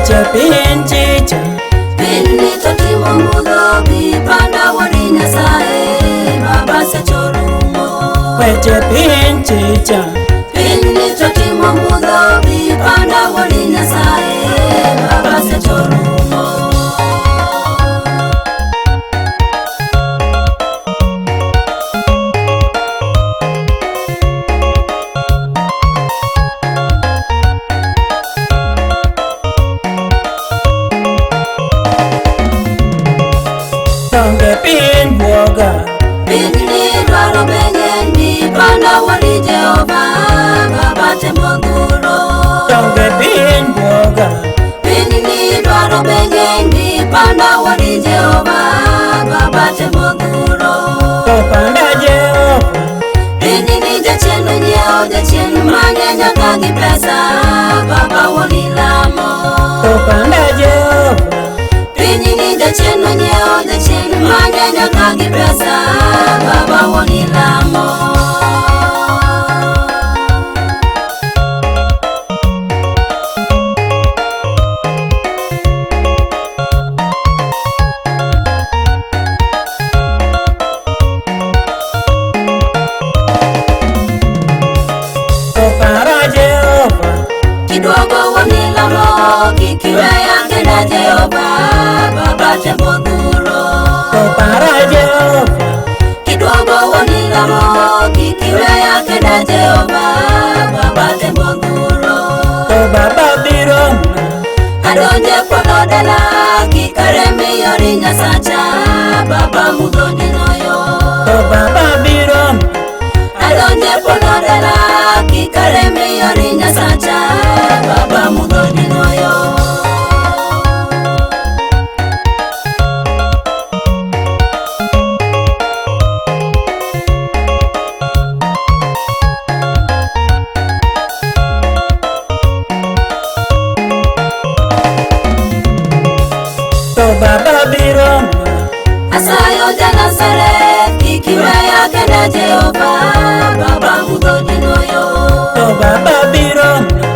Weche piny chicha. Piny to timo mudho bi panda wuod Nyasaye baba sechorumo. Weche piny chicha. Piny to timo mudho bi panda wuod Nyasaye baba sechorumo. Donge piny buoga. Pinyni dwaro menyen bi panda wuod Jehova baba temo dhuro. Donge piny buoga. Pinyni dwaro menyen bi panda wuod Jehova baba temo dhuro. To panda Jehova. Pinyni jachien onyiewo jachien manye nyaka gi pesa baba wuon ilamo. To panda Jehova. Pinyni jachien onyiewo jachien manye nyaka gi pesa baba wuon ilamo. To para Jehova. Kiduogo wuon ilamo kik iweya kenda Jehova baba temo dhuro. To para Jehova. Kiduogo wuon ilamo kik iweya kenda Jehova baba temo dhuro. To baba biro na. Adonje polo dala kikaremi yori Nyasacha baba mudho nenoyo. To baba biro na. Adonje polo dala kikaremi yori Nyasacha baba mudho nenoyo. To baba biro na. Asayo ja Nazareth kik iweya kenda Jehova baba mudho nenoyo. To baba biro na.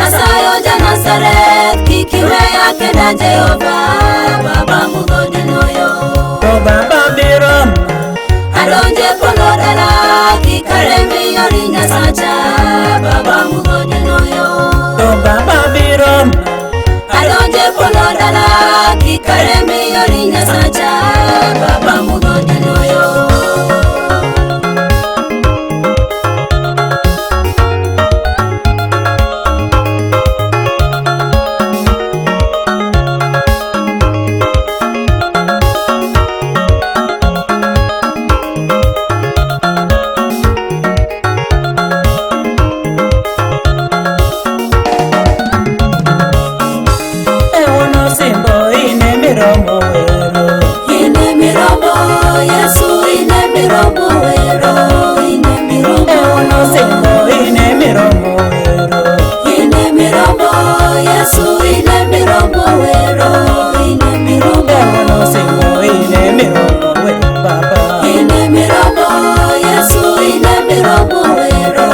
Asayo ja Nazareth kik iweya kenda Jehova baba mudho nenoyo. To baba biro na. Adonje polo dala kikaremi yori Nyasacha baba mudho nenoyo. To baba biro na. Adonje polo dala kikaremi yori Nyasacha baba mudho nenoyo. Ewono simbo ine miromo wero. Ine miromo Yesu ine miromo wero ine miromo. Ewono simbo ine miromo wero. Ine miromo Yesu ine miromo wero ine miromo. Ewono simbo ine miromo wero baba. Ine miromo Yesu ine miromo wero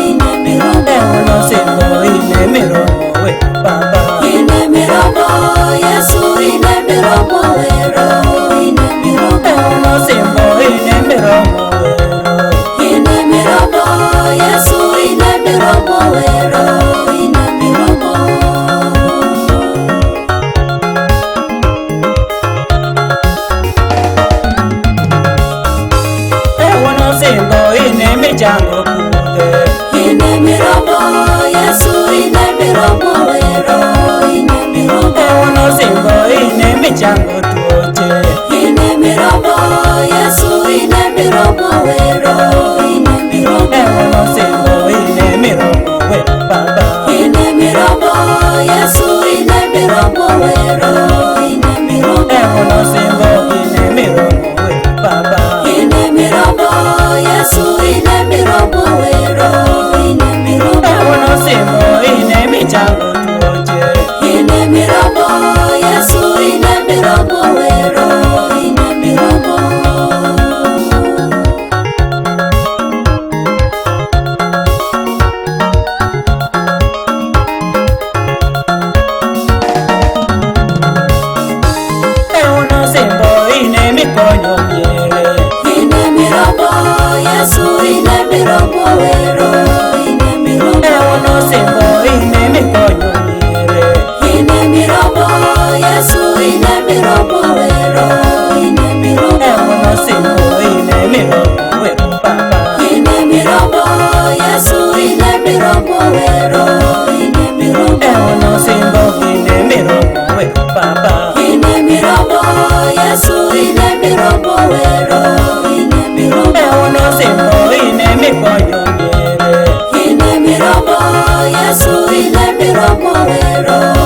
ine miromo. Ewono simbo ine miromo wero baba. Ine miromo Yesu ine miromo wero ine miromo. Ewono simbo ine miromo wero. Ine miromo Yesu ine miromo wero ine miromo. Ewono simbo ine michango kudhe. Ine miromo Yesu ine miromo wero ine miromo. Ewono simbo ine michango tuoche. Ine miromo Yesu ine miromo wero ine miromo. Ewono simbo ine miromo wero baba. Ine miromo Yesu ine miromo wero ine miromo. Ewono simbo ine miromo wero baba. Ine miromo Yesu ine miromo wero ine miromo. Ewono simbo ine michango tuoche. Ine miromo Yesu ine miromo. ero.